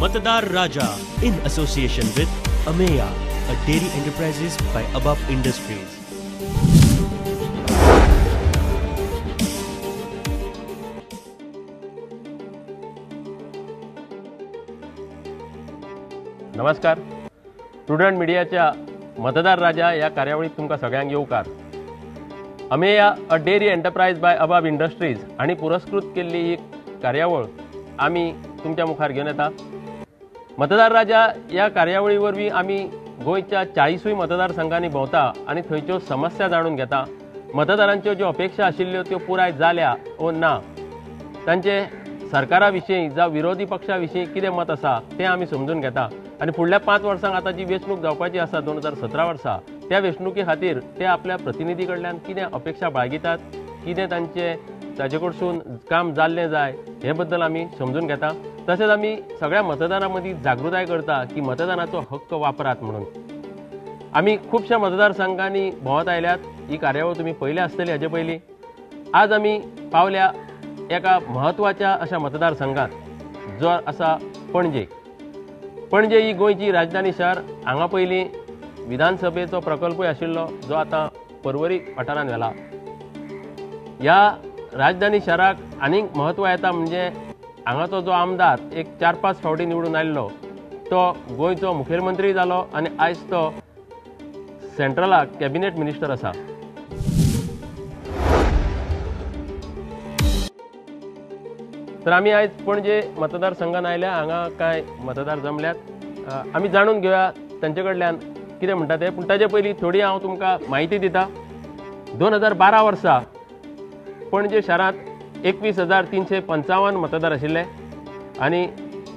Matdar Raja in association with Ameya, a dairy enterprises by Above Industries. नमस्कार, prudent मिडियाच्या मतदार राजा ह्या कार्यावळीत तुमकां सगळ्यांक येवकार. Ameya a dairy enterprise by Abab industries हांणी पुरस्कृत केल्ली ही कार्यावळ आमी तुमच्या मुखार घेवन येता. मतदार राजा ह्या कार्यावळी वरवीं आमी गोंयच्या 40 मतदारसंघांनी भोंवता आनी थंयच्यो समस्या जाणून घेता. मतदारांच्यो ज्यो अपेक्षा आशिल्ल्यो त्यो पुराय जाल्या ओ ना, तांचे सरकारा विशीं जावं विरोधी पक्षा विशीं कितें मत आसा तें आमी समजून घेता. आनी फुडल्या 5 वर्सांक आतां जी वेंचणूक जावपाची आसा 2017 वर्सा, त्या वेंचणुके खातीर ते आपल्या प्रतिनिधी कडल्यान कितें अपेक्षा बाळगितात, कितें तांचे ताजे कडसून काम जाल्लें जाय हे बद्दल आमी समजून घेता. तशेंच आमी सगळ्या मतदारां मदीं जागृताय करता की मतदानाचो हक्क वापरात म्हणून. आमी खुबश्या मतदारसंघांनी भोंवत आयल्यात. ही कार्यावळ तुमी पयली आसतली हाजे पयलीं. आज आमी पावल्या एका म्हत्वाच्या अशा मतदारसंघात जो आसा पणजे. पणजे ही गोंयची राजधानी शहर. हांगा पयलीं विधानसभेचो प्रकल्पूय आशिल्लो जो आतां पर्वरी वाठारांत व्हेला. ह्या राजधानी शहराक आनीक म्हत्व येता म्हणजे हांगाचो जो आमदार एक 4-5 फावटी निवडून आयिल्लो तो गोंयचो मुखेलमंत्री जालो आनी आयज तो सेंट्रलाक कॅबिनेट मिनिस्टर आसा. तर आमी आयज पणजे मतदारसंघान आयल्या. हांगा कांय मतदार जमल्यात, आमी जाणून घेवया तांचे कडल्यान कितें म्हणटा तें. पूण ताजे पयलीं थोडी हांव तुमकां म्हायती दिता. 2012 वर्सा पणजे शारांत 21,355 मतदार आशिल्ले आनी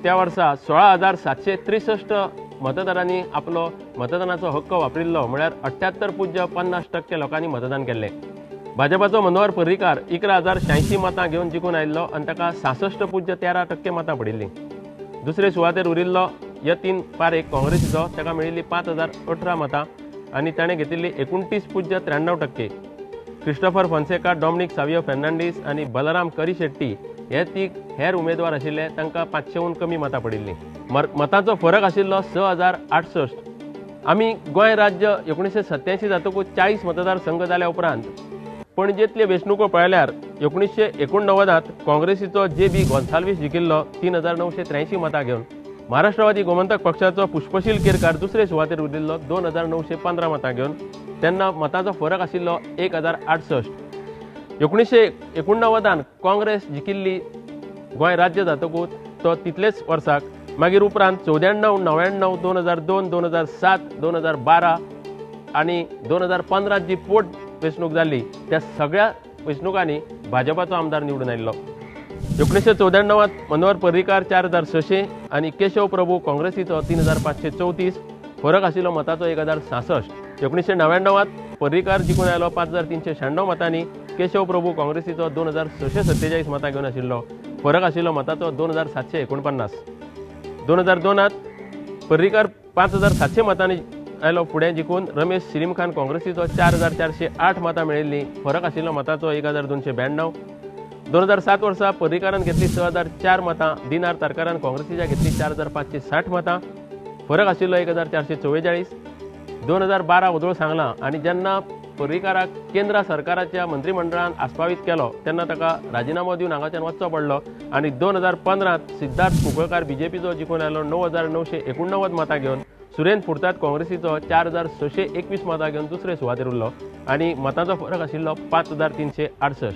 त्या वर्सा 16,763 मतदारांनी आपलो मतदानाचो हक्क वापरिल्लो, म्हळ्यार 78.50% लोकांनी मतदान केल्लें. भाजपाचो मनोहर पर्रीकार 11,086 मतां घेवन जिखून आयिल्लो आनी ताका 66.13% मतां पडिल्लीं. दुसरे सुवातेर उरिल्लो यतीन पारेख काँग्रेसीचो, ताका मेळिल्ली 5,018 मतां आनी ताणें घेतिल्ली 29.93%. क्रिस्टोफर फोन्सेका, डॉमनिक सावियो फेर्नांडीस आनी बलराम करीशेट्टी हे तीग हेर उमेदवार आशिल्ले, तांकां 500हून कमी मतां पडिल्लीं. मतांचो फरक आशिल्लो 6,068. आमी गोंय राज्य 1987 जातकूच 40 मतदारसंघ जाल्या उपरांत पणजेंतल्यो वेंचणुको पळयल्यार 1989 काँग्रेसीचो जे बी गोन्साल्वीस जिखिल्लो 3,983 मतां घेवन. महाराष्ट्रवादी गोमंतक पक्षाचो पुष्पशील केरकार दुसरे सुवातेर उरिल्लो 2,915 मतां घेवन, तेन्ना मतांचो फरक आशिल्लो 1,068. 1989 काँग्रेस जिखिल्ली गोंय राज्य जातकूच तो तितलेच वर्साक. मागीर उपरांत 94, 99, 2002, 2007, 2012 आनी 2015 जी पोट वेंचणूक जाल्ली त्या सगळ्या वेंचणुकांनी भाजपाचो आमदार निवडून आयिल्लो. 1994 मनोहर पर्रीकार 4,600 आनी केशव प्रभू काँग्रेसीचो 3,534, फरक आशिल्लो मताचो 1,066. 1999 पर्रीकार जिखून आयलो 5,396 मतांनी, केशव प्रभू काँग्रेसीचो 2,647 मतां घेवन आशिल्लो, फरक आशिल्लो मताचो 2,749. 2002 पर्रीकार 5,700 मतांनी आयलो फुडें जिखून, रमेश सिरीमखान काँग्रेसीचो 4,408 मतां मेळिल्लीं, फरक आशिल्लो मताचो 1,292. 2007 वर्सा पर्रीकारान घेतली 6,004 मतां, दिनार तारकारान काँग्रेसीच्या घेतली 4,560 मतां, फरक आशिल्लो 1,444. 2012 वदोळ सांगलां आनी जेन्ना पर्रीकाराक केंद्र सरकाराच्या मंत्रिमंडळान आस्पावीत केलो तेन्ना ताका राजिनामो दिवन हांगाच्यान वचचो पडलो आनी 2015 सिद्धार्थ कुंकळकार बीजेपीचो जिखून आयलो 9,989 मतां घेवन, सुरेन फुर्ताद काँग्रेसीचो 4,621 मतां घेवन दुसरे सुवातेर उरलो आनी मतांचो फरक आशिल्लो 5,368.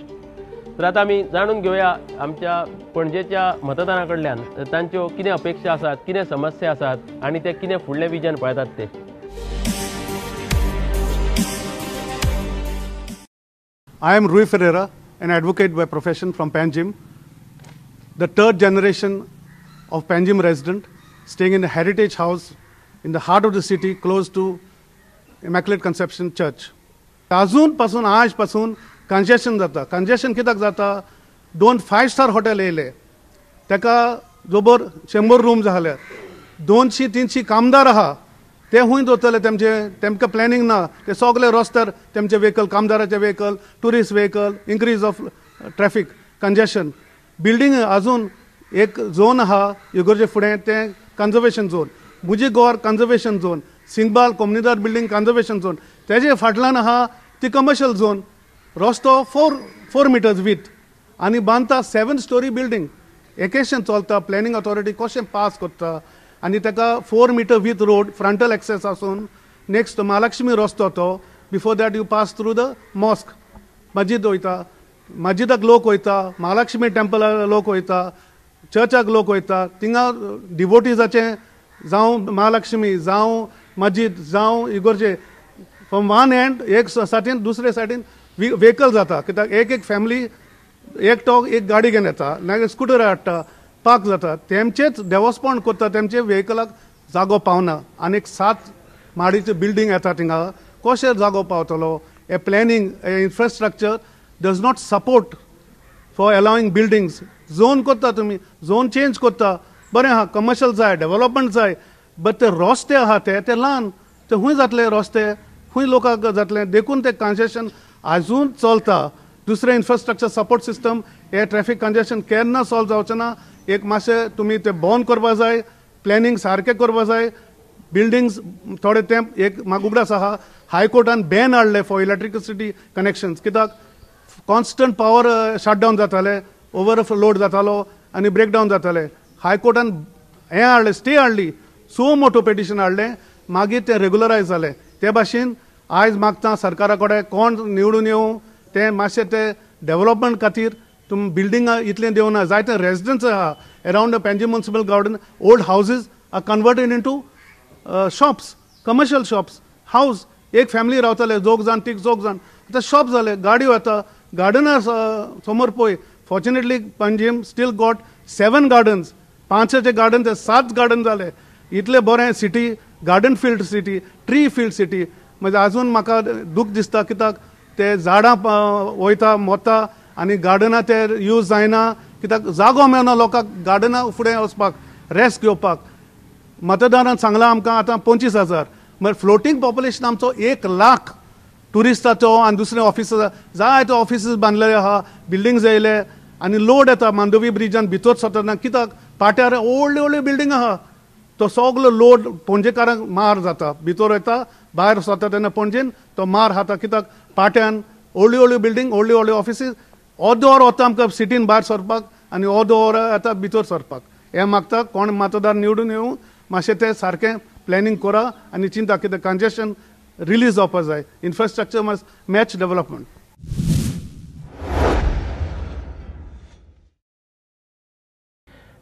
तर आतां आमी जाणून घेवया आमच्या पणजेच्या मतदारां कडल्यान तांच्यो कितें अपेक्षा आसात, कितें समस्या आसात आनी ते कितें फुडलें विजन पळयतात ते. I am Rui Ferreira, an advocate by profession from Panjim, the third generation of Panjim resident, staying in the heritage house in the heart of the city, close to Immaculate Conception Church. अजून पासून आज पासून congestion जाता. Congestion कित्याक जाता? 2 five-star hotel येयले, ताका जोबर 100 room जाले, 200-300 कामदार आहा, ते खूंय दवरतले? तेमचे तेमकां प्लॅनिंग ना. ते सगळे रस्त्यार तेमचे vehicle, कामदाराचे vehicle, tourist vehicle, increase of traffic congestion. Building अजून एक झोन आहा इगोर्जे फुडें तें कन्जर्वेशन झोन, मुजीगोर conservation zone, Singbal Comunidade building conservation zone, तेजे फाटल्यान आहा ती कमर्शियल झोन. रस्तो 4 मिटर्स विथ आनी बांदता 7 स्टोरी बिल्डींग. एकेशें चलता, प्लॅनिंग ऑथॉरिटी कशें पास करता आनी ताका 4 metre width road frontal access आसून नेक्स्ट महालक्ष्मी रस्तो तो before that you pass through the mosque, मस्जिद वयता, मस्जिदाक लोक वयता, महालक्ष्मी टेम्पलाक लोक वयता, चर्चाक लोक वयता, थिंगा डिवोटीजाचें जावं महालक्ष्मी जावं मस्जिद जावं इगोर्जे फ्रॉम वन एंड एक सायडीन दुसरे सायडीन व्हेकल जाता. कित्याक एक एक फॅमिली एकटो एक गाडी घेवन येता, नाजाल्यार स्कुटर हाडटा, पार्क जाता, तेमचेच देवस्पण करता, तेमचे व्हेकलाक जागो पावना. आनी एक 7 माडीचे बिल्डींग येता थिंगा कशें जागो पावतलो? A planning, a infrastructure does not support for allowing buildings. Zone करता तुमी, झोन चेंज करता, बरें आहा, कमर्शियल जाय, डेवलपमेंट जाय, बट ते रस्ते आहा ते ल्हान, ते खूंय जातले रस्ते, खूंय लोकांक जातले, देखून ते कंजेशन आजून चलता. दुसरें इन्फ्रास्ट्रक्चर सपोर्ट सिस्टम हे ट्रॅफिक कंजेशन केन्ना सॉल्व जावचें ना. एक मातशें तुमी तें बंद करपा जाय, प्लॅनिंग सारकें करपा जाय, बिल्डिंग्स थोडे तेंप एक म्हाका उगडास आहा हायकोर्टान बॅन हाडलें फॉर इलेक्ट्रिसिटी कनेक्शन्स, कित्याक कॉन्स्टंट पावर शटडावन जाताले, ओवर लोड जातालो आनी ब्रेकडावन जाताले. हायकोर्टान हें हाडलें, स्टे हाडली, सो मोटो पिटिशन हाडलें, मागीर तें रेगुलरायज जालें. ते भाशेन आयज मागता सरकारा कडेन कोण निवडून येवं तें मातशें तें डेवलपमेंट खातीर तुमी बिल्डिंगां इतलें दिवना. जायते रेजिडन्स आहा around the Panjim municipal garden, old houses are converted into shops, commercial shops, house. एक फॅमिली रावताले दोग जाण, तीग चौग जाण, आतां शॉप जाले, गाडयो येता, गार्डनां समोर पळय. Fortunately Panjim still got 7 gardens, 5 garden ते 7 गार्डन जाले. इतलें बरें city, garden filled city, tree filled city. म्हणजे आजून म्हाका दूख दिसता कित्याक ते झाडां वयता मोता आनी गार्डनां ते यूज जायना, कित्याक जागो मेळना लोकांक गार्डनां फुडें वचपाक, रेस्ट घेवपाक. मतदारान सांगलां आमकां आतां 25,000, म्हळ्यार फ्लोटींग पॉप्युलेशन आमचो 1 लाख ट्युरिस्टाचो आनी दुसरे ऑफिसीस, जायते ऑफिसीस बांदलेले आहा, बिल्डिंग्स येयले आनी लोड येता मांडवी ब्रिजान भितर सरतना, कित्याक पाट्यार व्हडल्यो व्हडल्यो बिल्डींग आहा, तो सगलो लोड पणजेकारांक मार जाता, भितर वयता भायर सरता तेन्ना पणजेन तो मार खाता, कित्याक पाट्यान व्हडल्यो व्हडल्यो बिल्डींग, व्हडल्यो व्हडल्यो ऑफिसीस, अर्द वर वता आमकां सिटीन भायर सरपाक आनी अर्द वर येता भितर सरपाक. हें मागता कोण मतदार निवडून येवं मातशें तें सारकें प्लॅनिंग करा आनी चिंता कितें कंजेशन रिलीज जावपा जाय, infrastructure must match development.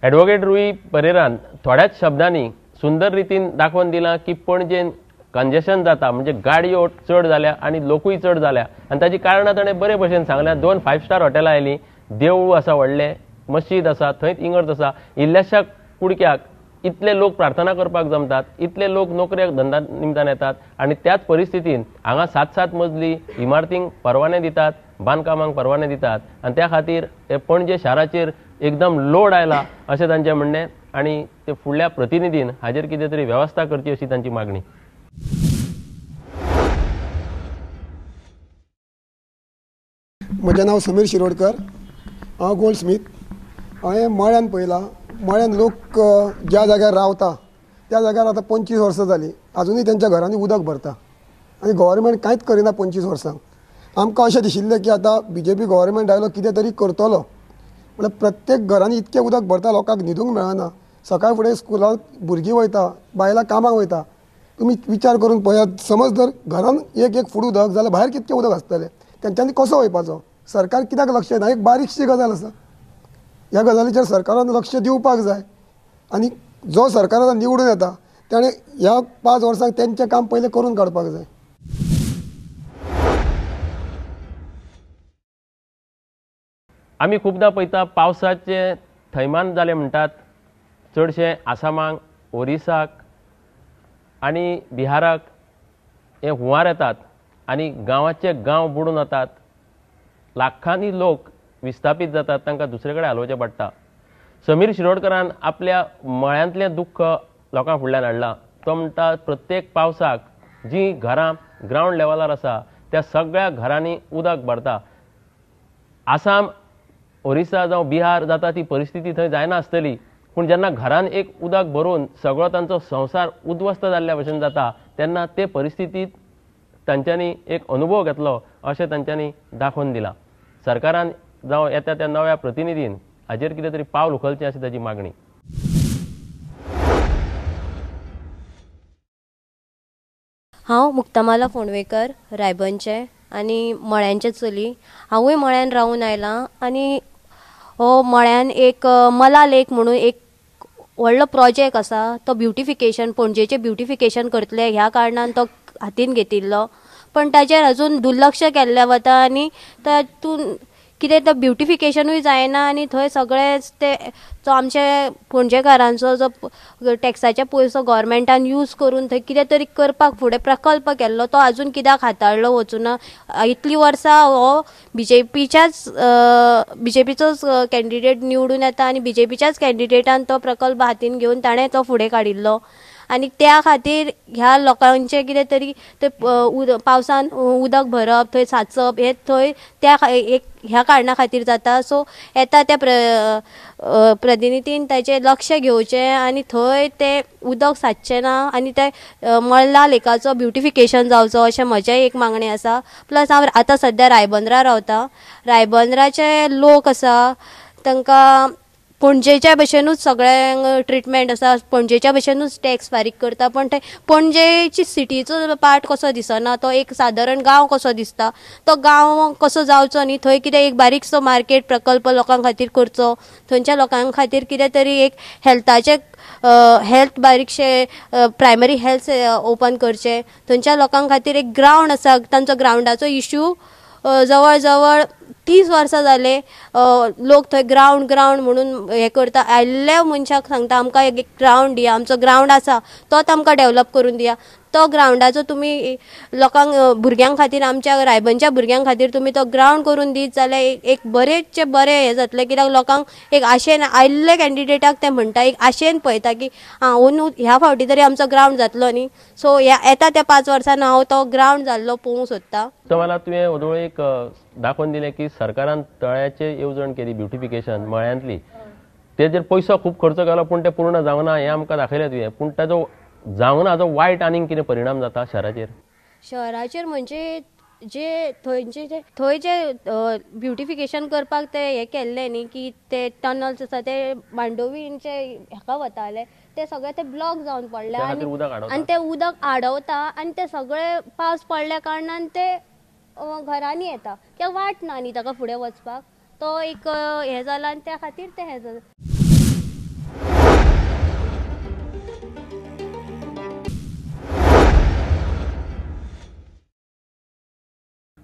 Advocate Rui परेरान थोड्याच शब्दांनी सुंदर रितीन दाखोवन दिलां की पणजेन कंजेशन जाता, म्हणजे गाडयो चड जाल्या आनी लोकूय चड जाल्या आनी ताची कारणां ताणें बरे भशेन सांगल्या. 2 5 स्टार हॉटेलां आयलीं, देवूळ आसा व्हडलें, मशीद आसा, थंयच इगर्ज आसा, इल्ल्याशा कुडक्याक इतले लोक प्रार्थना करपाक जमतात, इतले लोक नोकरेक धंदा निमतान येतात आनी त्याच परिस्थितीन हांगा 7-7 मजली इमारतींक परवाने दितात, बांदकामांक परवाने दितात आनी त्या खातीर हे पणजे शाराचेर एकदम लोड आयला अशें तांचें म्हणणें आनी ते फुडल्या प्रतिनिधीन हाजेर कितें तरी वेवस्था करची अशी तांची मागणी. म्हजें नांव समीर शिरोडकर, हांव गोल्ड स्मीथ. हांवें मळ्यान पळयलां, मळ्यान लोक ज्या जाग्यार रावता त्या जाग्यार आतां 25 वर्सां जालीं, आजुनूय तेंच्या घरांनी उदक भरता आनी गव्हर्मेंट कांयच करिना 25 वर्सां. आमकां अशें दिशिल्लें की आतां बीजेपी गव्हर्मेंट आयलो कितें तरी करतलो, म्हणल्यार प्रत्येक घरांनी इतकें उदक भरता, लोकांक न्हिदूंक मेळना. सकाळ फुडें स्कुलाक भुरगीं वयता, बायलां कामाक वयता. तुमी विचार करून पळयात, समज जर घरान एक एक फूट उदक जाल्यार भायर कितकें उदक आसतलें, तेंच्यांनी कसो वयपाचो? सरकार कित्याक लक्ष दिना? एक बारीकशी गजाल आसा, ह्या गजालीचेर सरकारान लक्ष दिवपाक जाय आनी जो सरकार आतां निवडून येता ताणें ह्या 5 वर्सांक तेंचें काम पयलें करून काडपाक जाय. आमी खुबदां पळयता पावसाचें थैमान जालें म्हणटात, चडशें आसामाक, ओरिसाक आनी बिहाराक हे हुंवार येतात आनी गांवाचे गांव बुडून वतात, लाखांनी लोक विस्थापीत जातात, तांकां दुसरे कडेन हालोवचें पडटा. समीर शिरोडकरान आपल्या मळ्यांतलें दुख्ख लोकां फुडल्यान हाडलां. तो म्हणटा प्रत्येक पावसाक जीं घरां ग्रावंड लेवलार आसा त्या सगळ्या घरांनी उदक भरता. आसाम ओरिसा जावं बिहार जाता ती परिस्थिती थंय जायना आसतली, पूण जेन्ना घरान एक उदक भरून सगळो तांचो संवसार उद्ध्वस्त जाल्ल्या भशेन जाता तेन्ना ते परिस्थितींत तांच्यांनी एक अनुभव घेतलो अशें तांच्यांनी दाखोवन दिलां. सरकारान जावं येता त्या नव्या प्रतिनिधीन हाजेर कितें तरी पावल उखलचें अशी ताजी मागणी. हांव मुक्तामाला फोंडवेकर, रायबनचें आनी मळ्यांचें चली. हांवूय मळ्यान रावून आयलां आनी हो मळ्यान एक मला लेक म्हणून एक व्हडलो प्रोजेक्ट आसा, तो ब्युटिफिकेशन, पणजेचें ब्युटिफिकेशन करतले ह्या कारणान तो हातीन घेतिल्लो, पण ताचेर अजून दुर्लक्ष केल्लें वता आनी तातूंत कितें तो ब्युटिफिकेशनूय जायना आनी थंय सगळेच ते जो आमचे पणजेकारांचो जो टॅक्साचे पयसो गव्हर्मेंटान यूज करून थंय कितें तरी करपाक फुडें प्रकल्प केल्लो तो अजून कित्याक हाताळलो वचूना. इतलीं वर्सां हो बीजेपीचोच कॅन्डिडेट निवडून येता आनी बीजेपीच्याच कॅन्डिडेटान तो प्रकल्प हातीन घेवन ताणें तो फुडें काडिल्लो आनी त्या खातीर ह्या लोकांचें कितें तरी ते पावसान उदक भरप, थंय सांचप हें थंय त्या एक ह्या कारणा खातीर जाता. सो येता त्या प्रतिनिधीन ताचें लक्ष घेवचें आनी थंय तें उदक सांचचें ना आनी ते मल्ला लेकाचो ब्युटिफिकेशन जावचो अशें म्हजें एक मागणें आसा. प्लस हांव आतां सद्या रायबंदरा रावता. रायबंदराचे लोक आसा तांकां पणजेच्या भशेनूच सगळ्यांक ट्रिटमेंट आसा, पणजेच्या भशेनूच टॅक्स फारीक करता, पण ते पणजेची सिटीचो पार्ट कसो दिसना, तो एक सादारण गांव कसो दिसता, तो गांव कसो जावचो न्ही, थंय कितें एक बारीकसो मार्केट प्रकल्प लोकां खातीर करचो, थंयच्या लोकां खातीर कितें तरी एक हेल्थाचे हेल्थ बारीकशे प्रायमरी हेल्थ ओपन करचे, थंयच्या लोकां खातीर एक ग्रावंड आसा, तांचो ग्रावंडाचो इश्यू जवळ जवळ 30 वर्सां जाले लोक थंय ग्रावंड ग्रावंड म्हणून हें करता. आयिल्ल्या मनशाक सांगता आमकां एक ग्रावंड दिया, आमचो ग्रावंड आसा तोच आमकां डेवलप करून दिया. तो ग्रावंडाचो तुमी लोकांक भुरग्यां खातीर, आमच्या रायबनच्या भुरग्यां खातीर तुमी तो ग्रावंड करून दीत जाल्यार एक बरेचशें बरें हें जातलें. कित्याक लोकांक एक आशेन आयिल्ले कॅन्डिडेटाक ते म्हणटा, एक आशेन पळयता की आं अंदू ह्या फावटी तरी आमचो ग्रावंड जातलो न्ही. सो ह्या येता त्या 5 वर्सांन हांव तो ग्रावंड जाल्लो पळोवंक सोदता. तर मला तुवें ओदोळ एक दाखोवन दिलें की सरकारान तळ्याचे येवजण केली ब्युटिफिकेशन मळ्यांतली, तेजेर पयसो खूब खर्च केलो पूण तें पूर्ण जावना ना हें आमकां दाखयलें तुवें, पूण ताजो जावना हाजो वायट आनीक कितें परिणाम जाता शहराचेर? शहराचेर म्हणजे जे थंयचे जे थंय जे ब्युटिफिकेशन करपाक ते हें केल्लें न्ही की ते टनल्स आसा ते मांडोवींचे हेका वताले ते सगळे ते ब्लॉक जावन पडले आनी ते उदक आडवता आनी ते सगळे पावस पडल्या कारणान ते घरांनी येता, कित्याक वाट ना न्ही ताका फुडें वचपाक, तो एक हें जाला आनी त्या खातीर तें हें जालां.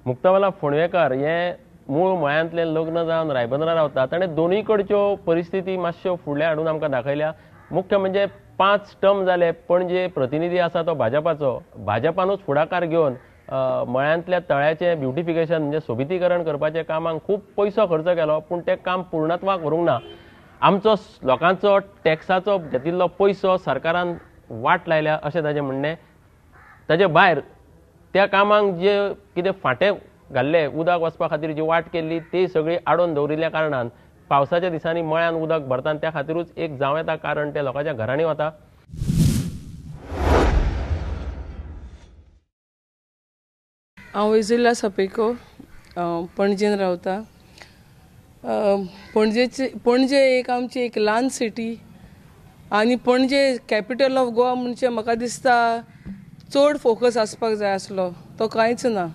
मुक्तामाला फोंडवेकर हे मूळ मळ्यांतलें लग्न जावन रायबंदरा रावता, ताणें दोनूय कडच्यो परिस्थिती मातश्यो फुडल्या हाडून आमकां दाखयल्या. मुख्य म्हणजे 5 टर्म जाले पणजे प्रतिनिधी आसा तो भाजपाचो, भाजपानूच फुडाकार घेवन मळ्यांतल्या तळ्याचें ब्युटिफिकेशन म्हणजे सोबितीकरण करपाच्या कामाक खूब पयसो खर्च केलो पूण तें काम पूर्णत्वाक व्हरूंक ना. आमचो लोकांचो टॅक्साचो घेतिल्लो पयसो सरकारान वाट लायल्या अशें ताजें म्हणणें. ताजे भायर त्या कामाक जे कितें फांटे घाल्ले उदक वचपा खातीर जी वाट केल्ली ती सगळी आडोवन दवरिल्ल्या कारणान पावसाच्या दिसांनी मळ्यान उदक भरता आनी त्या खातीरूच एक जावं येता कारण ते लोकांच्या घरांनी वता. हांव इजुला सपेको, पणजेन रावता. पणजे एक आमची एक ल्हान सिटी आनी पणजे कॅपिटल ऑफ गोवा म्हणजे म्हाका दिसता चड फोकस आसपाक जाय आसलो, तो कांयच ना.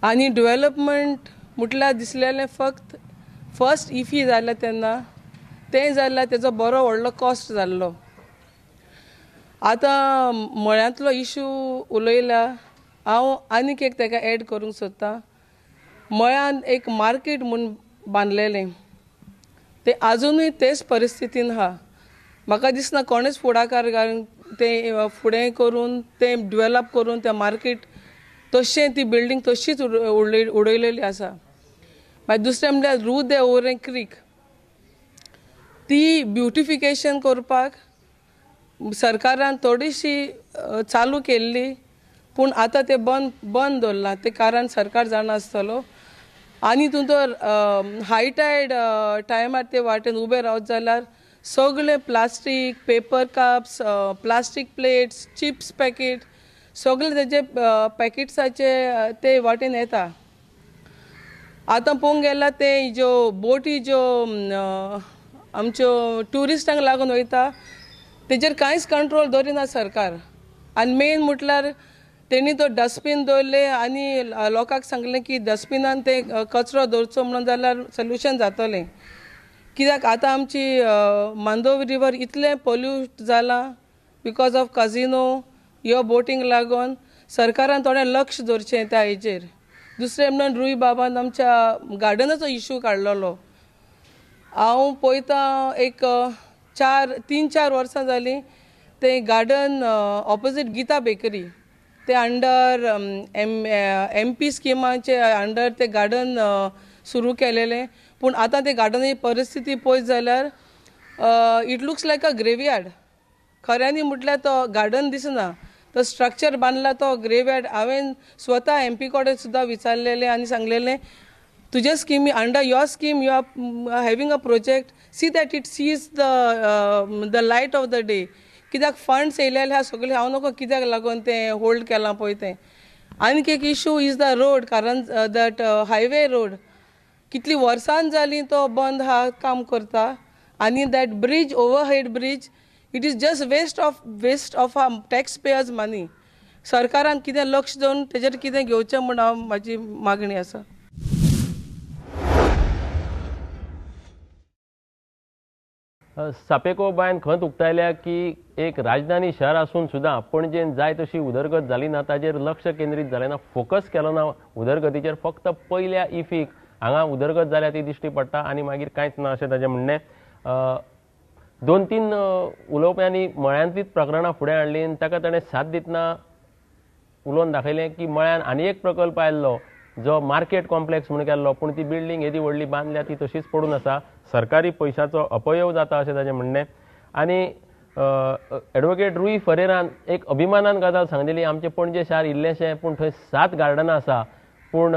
आनी डेवलपमेंट म्हटल्यार दिसलेलें फक्त फर्स्ट इफी जालें तेन्ना तें जाल्यार तेजो बरो व्हडलो कॉस्ट जाल्लो. आतां मळ्यांतलो इशू उलयला, हांव आनीक एक ताका एड करूंक सोदतां. मळ्यान एक मार्केट म्हूण बांदलेलें तें आजुनूय तेच परिस्थितीन आहा. म्हाका दिसना कोणेच फुडाकार घालून तें फुडें करून तें डेवलप करून तें मार्केट तशें ती बिल्डींग तशीच उडयलेली आसा. मागीर दुसरें म्हणल्यार रू दे ओरें क्रीक, ती ब्युटिफिकेशन करपाक सरकारान थोडीशी चालू केल्ली पूण आतां तें बंद दवरलां, तें कारण सरकार जाणा आसतलो. आनी तूं तर हाय टायड टायमार ते वाटेन उबे रावत जाल्यार सगळे plastic paper cups, plastic plates, chips packet सगळे तेजे पॅकेट्साचे ते वाटेन येता. आतां पळोवंक गेल्यार ते ज्यो बोटी ज्यो आमच्यो ट्युरिस्टांक लागून वयता तेजेर कांयच कंट्रोल दवरिना सरकार. आनी मेन म्हटल्यार तेणी तो डस्टबीन दवरले आनी लोकांक सांगलें की डस्टबिनान ते कचरो दवरचो म्हणून जाल्यार सोल्युशन जातलें. कित्याक आतां आमची मांडोवी रिवर इतलें पोल्यूट जालां because of casino ह्यो बोटींक लागून. सरकारान थोडें लक्ष दवरचें त्या हेजेर. दुसरें म्हणून रुई बाबान आमच्या गार्डनाचो इशू काडलेलो. हांव पळयतां एक 3-4 वर्सां जालीं ते गार्डन ऑपोजीट गीता बेकरी ते अंडर एम पी स्किमाचे अंडर ते गार्डन सुरू केलेलें. पूण आतां ते गार्डनाची परिस्थिती पळयत जाल्यार it looks like a graveyard. खऱ्यांनी म्हटल्यार तो गार्डन दिसना, तो स्ट्रक्चर बांदला तो ग्रेवयार्ड. हांवें स्वता एम पी कडेन सुद्दां विचारलेलें आनी सांगलेलें तुजे स्किमी under your scheme you are having a project, see that it sees the light of the day. कित्याक फंड्स येयलेले आहा सगळे हांव नको कित्याक लागून तें होल्ड केलां पळय तें. आनीक एक इशू is the road, कारण that highway road कितली वर्सां जालीं तो बंद आहा, काम करता. आनी that bridge, overhead bridge, it is just waste of our tax payers money. सरकारान कितें लक्ष दिवन तेजेर कितें घेवचें म्हूण हांव म्हाजी मागणी आसा. सापेको बायन खंत उक्तायल्या की एक राजधानी शहर आसून सुद्दां पणजेन जाय तशी उदरगत जाली ना, ताजेर लक्ष केंद्रीत जालें ना, फोकस केलो ना उदरगतीचेर. फक्त पयल्या इफीक हांगा उदरगत जाल्या ती दिश्टी पडटा आनी मागीर कांयच ना अशें ताजें म्हणणें. 2-3 उलोवप्यांनी मळ्यांतलीच प्रकरणां फुडें हाडलीं आनी ताका ताणें साथ दितना उलोवन दाखयलें की मळ्यान आनी एक प्रकल्प आयिल्लो जो मार्केट कॉम्प्लेक्स म्हूण केल्लो, पूण ती बिल्डींग येदी व्हडली बांदल्या ती तशीच पडून आसा, सरकारी पयशाचो अपयोग जाता अशें ताजें म्हणणें. आनी एडवोकेट रुई फरेरान एक अभिमानान गजाल सांगलेली, आमचें पणजे शार इल्लेंशें पूण थंय 7 गार्डनां आसा, पूण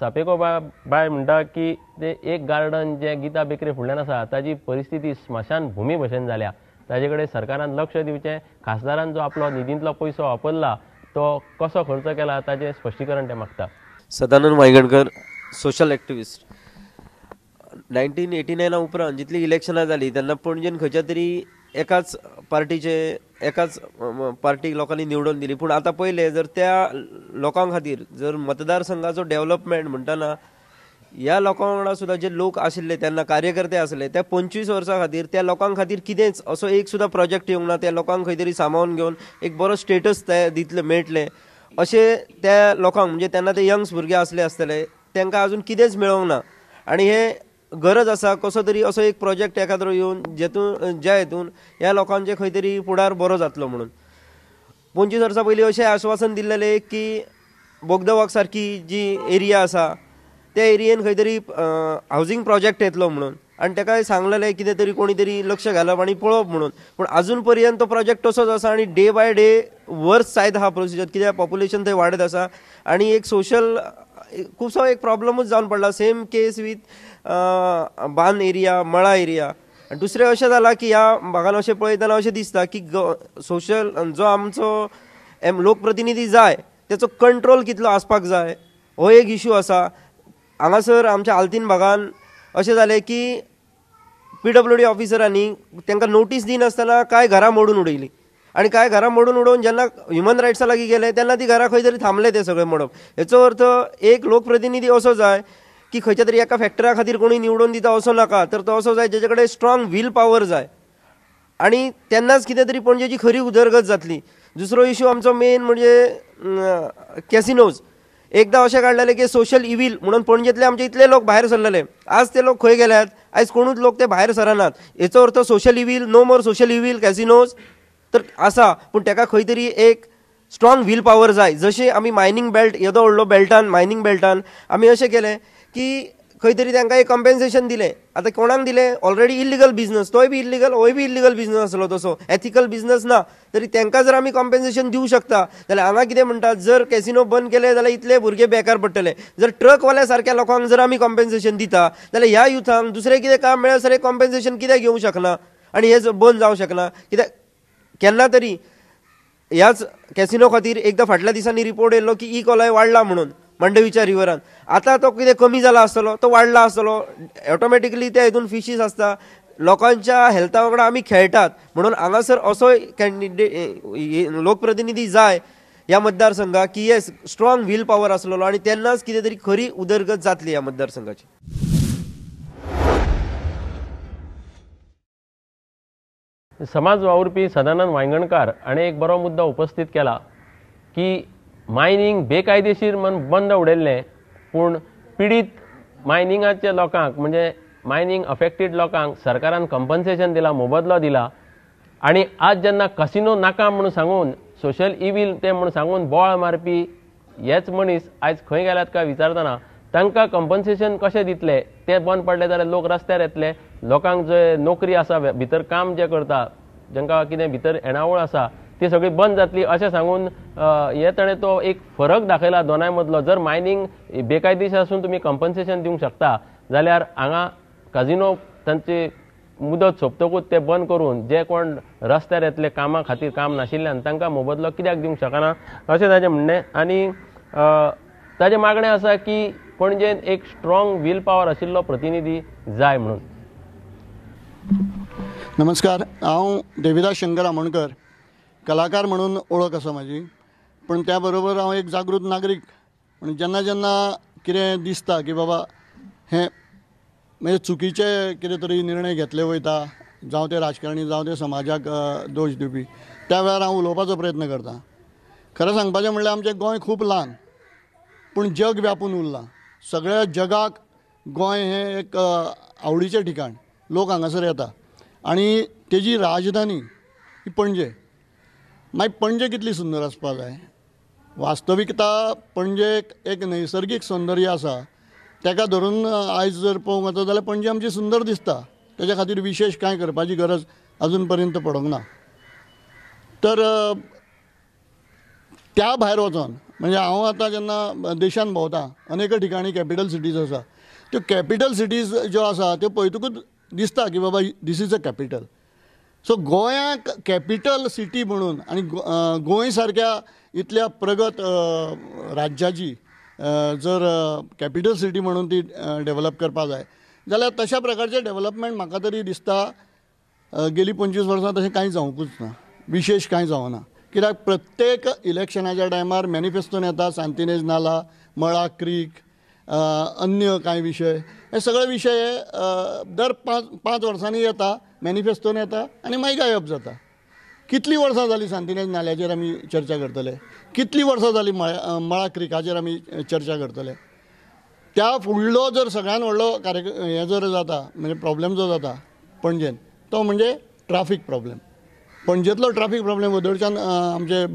सापेको बाय म्हणटा की ते एक गार्डन जें गीता बेकरी फुडल्यान आसा ताजी परिस्थिती स्मशान भुमी भशेन जाल्या, ताजे कडेन सरकारान लक्ष दिवचें. खासदारान जो आपलो निधींतलो पयसो वापरला तो कसो खर्च केला ताजें स्पश्टीकरण ते मागता. Sadanand Wayangankar, social activist. 1989 उपरांत जितली इलेक्शनां जालीं तेन्ना पणजेन खंयच्या तरी एकाच पार्टीचे एकाच पार्टीक लोकांनी निवडून दिली. पूण आतां पळयलें जर त्या लोकां खातीर जर मतदारसंघाचो डेव्हलपमेंट म्हणटना ह्या लोकां वांगडा सुद्दां जे लोक आशिल्ले तेन्ना कार्यकर्ते आसले त्या 25 वर्सां खातीर त्या लोकां खातीर कितेंच असो एक सुद्दां प्रोजेक्ट येवंक ना. त्या लोकांक खंय तरी सामावून घेवन एक बरो स्टेटस ते दितले मेळटले अशें त्या लोकांक, म्हणजे तेन्ना ते यंग्स भुरगे आसले आसतले तांकां अजून कितेंच मेळोंक ना. आनी हे गरज आसा कसो तरी असो एक प्रोजेक्ट एखाद्रो येवन जेतून ज्या हेतून ह्या लोकांचे खंय तरी फुडार बरो जातलो म्हणून. 25 वर्सां पयलीं अशें आश्वासन दिल्लेलें की बोगदवाक सारकी जी एरिया आसा त्या एरियेन खंय तरी हावजींग प्रोजेक्ट येतलो म्हणून, आनी ताकाय सांगलेलें कितें तरी कोणी तरी लक्ष घालप आनी पळोवप म्हणून. पूण अजून पर्यंत तो प्रोजेक्ट तसोच आसा आनी डे बाय डे वर्स जायत आहा प्रोसिजर, कित्याक पॉप्युलेशन थंय वाडत आसा आनी एक सोशल खुबसो एक प्रॉब्लमूच जावन पडला. सेम केस वीथ बान एरिया, मळा एरिया. आनी दुसरें अशें जालां की ह्या भागान अशें पळयतना अशें दिसता की सोशल जो आमचो लोकप्रतिनिधी जाय तेचो कंट्रोल कितलो आसपाक जाय हो एक इशू आसा. हांगासर आमच्या आल्तीन भागान अशें जालें की PWD ऑफिसरांनी तांकां नोटीस दिनासतना कांय घरां मोडून उडयलीं आनी कांय घरां मोडून उडोवन जेन्ना ह्युमन रायट्सा लागीं गेले तेन्ना ती घरां खंय तरी थांबले ते सगळें मोडप. हेचो अर्थ एक लोकप्रतिनिधी असो जाय की खंयच्या तरी एका फॅक्टरा खातीर कोणी निवडून दिता असो नाका, तर तो असो जाय जेचे कडेन स्ट्रॉंग will power जाय आनी तेन्नाच कितें तरी पणजेची खरी उदरगत जातली. दुसरो इशू आमचो मेन म्हणजे कॅसिनोज. एकदां अशें काडलेलें की सोशल इवील म्हणून पणजेंतले आमचे इतले लोक भायर सरलेले, आज ते लोक खंय गेल्यात? आयज कोणूच लोक ते भायर सरनात. हेचो अर्थ social evil, no more social evil casinos तर आसा, पूण ताका खंय तरी एक स्ट्रॉंग will power जाय. जशें आमी मायनींग बेल्ट येदो व्हडलो बेल्टान, मायनींग बेल्टान आमी अशें केलें की खंय तरी तांकां एक कॉम्पेन्सेशन दिलें. आतां कोणाक दिलें? ऑलरेडी इल्लिगल बिजनस, तोय बी इल्लिगल, होय बी इल्लिगल बिजनस आसलो, तसो एथिकल बिजनस ना, तरी तांकां जर आमी कॉम्पेन्सेशन दिवं शकता जाल्यार हांगा कितें म्हणटा, जर कॅसिनो बंद केले जाल्यार इतले भुरगे बेकार पडटले. जर ट्रकवाल्या सारक्या लोकांक जर आमी कॉम्पेन्सेशन दिता जाल्यार ह्या युथांक दुसरें कितें काम मेळसर कॉम्पेन्सेशन कित्याक घेवंक शकना आनी हें बंद जावंक शकना कित्याक? केन्ना तरी ह्याच कॅसिनो खातीर एकदां फाटल्या दिसांनी रिपोर्ट येयल्लो की ई कोलाय वाडला म्हणून मांडवीच्या रिवरान. आतां तो कितें कमी जाला आसतलो, तो वाडला आसतलो. ऑटोमॅटिकली त्या हितून फिशीस आसता, लोकांच्या हेल्था वांगडा आमी खेळटात. म्हणून हांगासर असोय कॅन्डिडेट लोकप्रतिनिधी जाय ह्या मतदारसंघाक की येस स्ट्रॉंग will power आसलेलो आनी तेन्नाच कितें तरी खरी उदरगत जातली ह्या मतदारसंघाची. समाज वावुरपी सदानंद वायंगणकार हाणें एक बरो मुद्दो उपस्थित केला की मायनींग बेकायदेशीर म्हण बंद उडयल्लें, पूण पिडीत मायनिंगाच्या लोकांक म्हणजे मायनींग अफेक्टेड लोकांक सरकारान कंपन्सेशन दिला, मोबदलो दिला. आनी आज जेन्ना कसिनो नाका म्हणून सांगून सोशल इवील ते म्हणून सांगून बोळ मारपी हेच मनीस आयज खंय गेल्यात काय विचारतना तांकां कंपन्सेशन कशें दितले? ते बंद पडले जाल्यार लोक रस्त्यार येतले, लोकांक जे नोकरी आसा भितर काम जे करता जांकां कितें भितर येणावळ आसा ती सगळी बंद जातली अशें सांगून हे ताणें तो एक फरक दाखयला दोनाय मदलो. जर मायनींग बेकायदेशीर आसून तुमी कंपन्सेशन दिवंक शकता जाल्यार हांगा काजिनो तांची मुदत सोंपतकूच ते बंद करून जे कोण रस्त्यार येतले कामा खातीर काम नाशिल्ल्यान तांकां मोबदलो कित्याक दिवंक शकना अशें ताजें म्हणणें. आनी ताजें मागणें आसा की पणजेन एक स्ट्रॉंग will power आशिल्लो प्रतिनिधी जाय म्हणून. नमस्कार, हांव देविदास शंकर आमोणकर, कलाकार म्हणून ओळख आसा म्हाजी, पूण त्या बरोबर हांव एक जागृत नागरीक. पूण जेन्ना जेन्ना कितें दिसता की बाबा हें म्हणजे चुकीचे कितें तरी निर्णय घेतले वयता, जावं ते राजकारणी जावं ते समाजाक दोश दिवपी, त्या वेळार हांव उलोवपाचो प्रयत्न करता. खरें सांगपाचें म्हणल्यार आमचें गोंय खूब ल्हान, पूण जग व्यापून उरलां. सगळ्या जगाक गोंय हें एक आवडीचें ठिकाण, लोक हांगासर येता आनी तेजी राजधानी ही पणजे. मागीर पणजे कितली सुंदर आसपा जाय. वास्तविकता पणजेक एक नैसर्गीक सौंदर्य आसा, ताका धरून आयज जर पळोवंक वता जाल्यार पणजे आमची सुंदर दिसता. तेज्या खातीर विशेश कांय करपाची गरज अजून पर्यंत पडोंक ना. तर त्या भायर वचोन म्हणजे हांव आतां जेन्ना देशान भोंवता, अनेक ठिकाणी कॅपिटल सिटीज आसा, त्यो कॅपिटल सिटीज ज्यो आसा त्यो पळयतकूच दिसता की बाबा this is a capital. So गोंयाक कॅपिटल सिटी म्हणून आनी गोंय सारक्या इतल्या प्रगत राज्याची जर कॅपिटल सिटी म्हणून ती डेव्हलप करपाक जाय जाल्यार तशा प्रकारचें डेव्हलपमेंट म्हाका तरी दिसता गेली 25 वर्सां तशें कांय जावंकूच ना, विशेश कांय जावना. कित्याक प्रत्येक इलेक्शनाच्या टायमार मॅनिफेस्टोन येता सांतिनेज नाला, मळा क्रीक, अन्य कांय विशय, हे सगळे विशय दर 5 वर्सांनी येता, मॅनिफेस्टोन येता आनी मागीर गायब जाता. कितलीं वर्सां जालीं सांतिनेज नाल्याचेर आमी चर्चा करतले, कितलीं वर्सां जालीं मळा क्रिकाचेर आमी चर्चा करतले. त्या फुडलो जर सगळ्यान व्हडलो कार्यक्रम हें जर जाता म्हणजे प्रॉब्लेम जो जाता पणजेन तो म्हणजे ट्राफीक प्रॉब्लेम. पणजेंतलो ट्राफीक प्रॉब्लेम वदळच्यान आमचे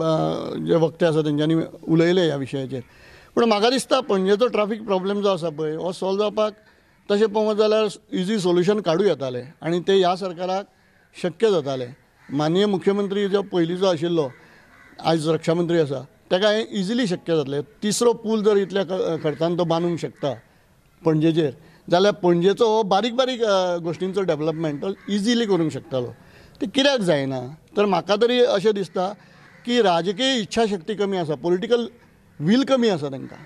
जे वक्ते आसा तेंच्यांनी उलयले ह्या विशयाचेर, पूण म्हाका दिसता पणजेचो ट्राफीक प्रॉब्लेम जो आसा पळय हो सॉल्व जावपाक तशें पळोवंक जाल्यार इजी सोल्युशन काडूं येतालें आनी तें ह्या सरकाराक शक्य जातालें. माननीय मुख्यमंत्री जो पयलींचो आशिल्लो आयज रक्षामंत्री आसा ताका हें इजिली शक्य जातलें. तिसरो पूल जर इतल्या खर्चान तो बांदूंक शकता पणजेचेर जाल्यार पणजेचो हो बारीक बारीक गोश्टींचो डेवलपमेंट तो इजिली करूंक शकतालो. ते कित्याक जायना तर म्हाका तरी अशें दिसता की राजकीय इच्छाशक्ती कमी आसा, पॉलिटिकल will कमी आसा, तांकां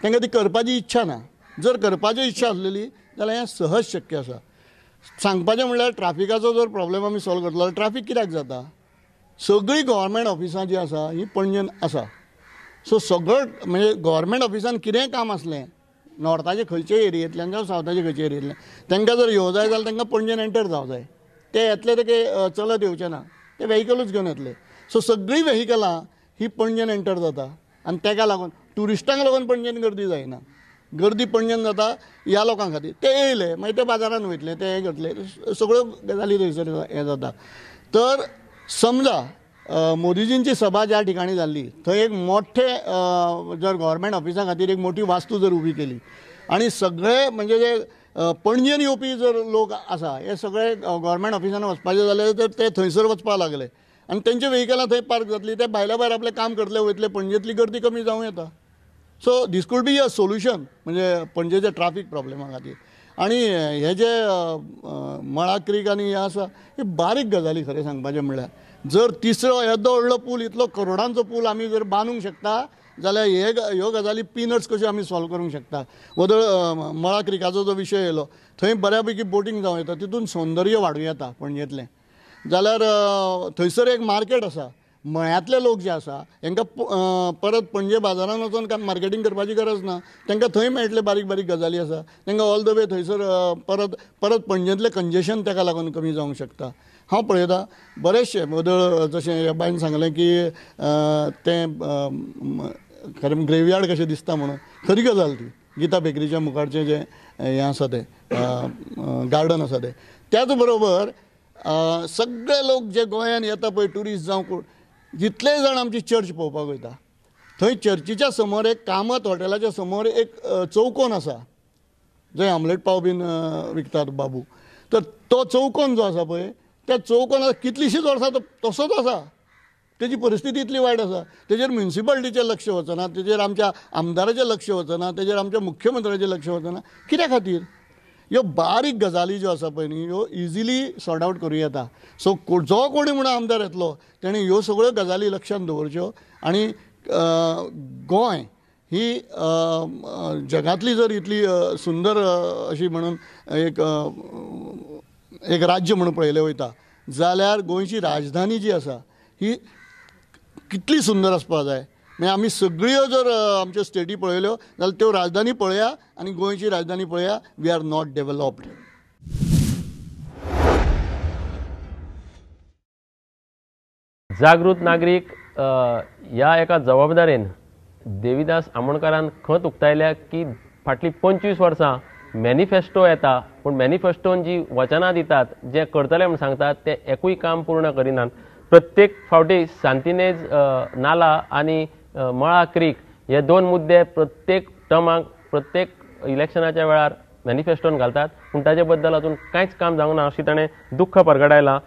तांकां ती करपाची इच्छा ना. जर करपाची इच्छा आसलेली जाल्यार हें सहज शक्य आसा. सांगपाचें म्हणल्यार ट्राफिकाचो जर प्रॉब्लेम आमी सॉल्व करतलो जाल्यार ट्राफीक कित्याक जाता, सगळीं गव्हर्मेंट ऑफिसां जीं आसा ही पणजेन आसा. सो सगळो म्हणजे गव्हर्मेंट ऑफिसान कितेंय काम आसलें नॉर्थाचे खंयचे एरियेंतल्यान जावं सावथाचे खंयचे एरियेंतल्यान तांकां जर येवं जाय जाल्यार तांकां पणजेन एंटर जावं जाय. ते येतले ते चलत येवचे ना, ते व्हेकलूच घेवन येतले. सो सगळीं व्हेकलां ही पणजेन एंटर जाता आनी ताका लागून ट्युरिस्टांक लागून पणजेन गर्दी जायना, गर्दी पणजेन जाता ह्या लोकां खातीर. ते येयले मागीर ते बाजारान वयतले, ते हें करतले, सगळ्यो गजाली थंयसर हें जाता. तर समजा मोदीजींची सभा ज्या ठिकाणी जाल्ली थंय एक मोठे जर गव्हर्मेंट ऑफिसा खातीर एक मोठी वास्तू जर उबी केली आनी सगळे म्हणजे जे पणजेन येवपी जर लोक आसा हे सगळे गव्हर्मेंट ऑफिसान वचपाचे जाल्यार तर ते थंयसर वचपाक लागले आनी तेंचे व्हेकलां थंय पार्क जातली, ते भायल्या भायर आपलें काम करतले वयतले, पणजेंतली गर्दी कमी जावं येता. So this could be a solution म्हणजे पणजेच्या ट्राफीक प्रॉब्लेमा खातीर. आनी हे जे मळा क्रीक आनी हे आसा हे बारीक गजाली खरें सांगपाचें म्हणल्यार जर तिसरो येदो व्हडलो पूल इतलो करोडांचो पूल आमी जर बांदूंक शकता जाल्यार हे ह्यो गजाली पिनट्स कश्यो आमी सॉल्व करूंक शकता. वदळ मळा क्रिकाचो जो विशय येयलो थंय बऱ्या पैकी बोटींग जावं येता, तितून सौंदर्य वाडूं येता पणजेंतलें. जाल्यार थंयसर एक मार्केट आसा, मळ्यांतले लोक जे आसा हेंकां परत पणजे बाजारान वचोन मार्केटींग करपाची गरज ना, तांकां थंय मेळटले बारीक बारीक गजाली आसा तांकां ऑल the way थंयसर परत परत पणजेंतलें कंजेशन ताका लागून कमी जावंक शकता. हांव पळयता बरेचशे वदळ जशें ह्या बायन सांगलें की तें खरें ग्रेवयार्ड कशें दिसता म्हणून, खरी गजाल ती. गीता बेकरीच्या मुखारचें जें हें आसा तें गार्डन आसा तें. त्याच बरोबर सगळे लोक जे गोंयान येता पळय ट्युरिस्ट जावं कोण जितले जाण आमची चर्च पळोवपाक वयता थंय चर्चीच्या समोर एक कामत हॉटेलाच्या समोर एक चौकोन आसा जंय आमलेट पाव बीन विकतात बाबू. तर तो चौकोन जो आसा पळय त्या चौकोनाक कितलींशींच वर्सां तो तसोच आसा, तेजी परिस्थिती इतली वायट आसा, तेजेर म्युनिसिपालिटीचें लक्ष वचना, तेजेर आमच्या आमदाराचें लक्ष वचना, तेजेर आमच्या मुख्यमंत्र्याचें लक्ष वचना. कित्या खातीर? ह्यो बारीक गजाली ज्यो आसा पळय न्ही ह्यो इजिली सॉर्ट आवट करूं येता. सो जो कोणी म्हणून आमदार येतलो तेणें ह्यो सगळ्यो गजाली लक्षांत दवरच्यो आनी गोंय ही जगांतली जर इतली सुंदर अशी म्हणून एक एक राज्य म्हणून पळयलें वयता जाल्यार गोंयची राजधानी जी आसा ही कितली सुंदर आसपाक जाय. मागीर आमी सगळ्यो जर आमच्यो स्टेटी पळयल्यो जाल्यार त्यो राजधानी पळया आनी गोंयची राजधानी पळया, we are not developed. जागृत नागरीक ह्या एका जबाबदारेन देविदास आमोणकारान खंत उक्तायल्या की फाटलीं 25 वर्सां मॅनिफेस्टो येता पूण मॅनिफेस्टोन जी वचनां दितात जें करतले म्हूण सांगतात तें एकूय काम पूर्ण करिनात. प्रत्येक फावटी सांतिनेज नाला आनी मळा क्रीक हे दोन मुद्दे प्रत्येक टर्माक प्रत्येक इलेक्शनाच्या वेळार मॅनिफेस्टोन घालतात पूण ताजे बद्दल अजून कांयच काम जावंक ना अशें ताणें दुख्ख परगटायलां.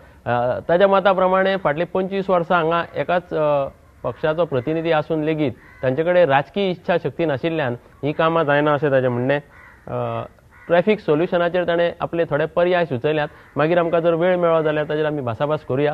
ताज्या मता प्रमाणे फाटलीं 25 वर्सां हांगा एकाच पक्षाचो प्रतिनिधी आसून लेगीत तांचे कडेन राजकीय इच्छा शक्ती नाशिल्ल्यान ही कामां जायना अशें ताजें म्हणणें. ट्रॅफिक सोल्युशनाचेर ताणें आपले थोडे पर्याय सुचयल्यात, मागीर आमकां जर वेळ मेळ्ळो जाल्यार ताजेर आमी भासाभास करुया.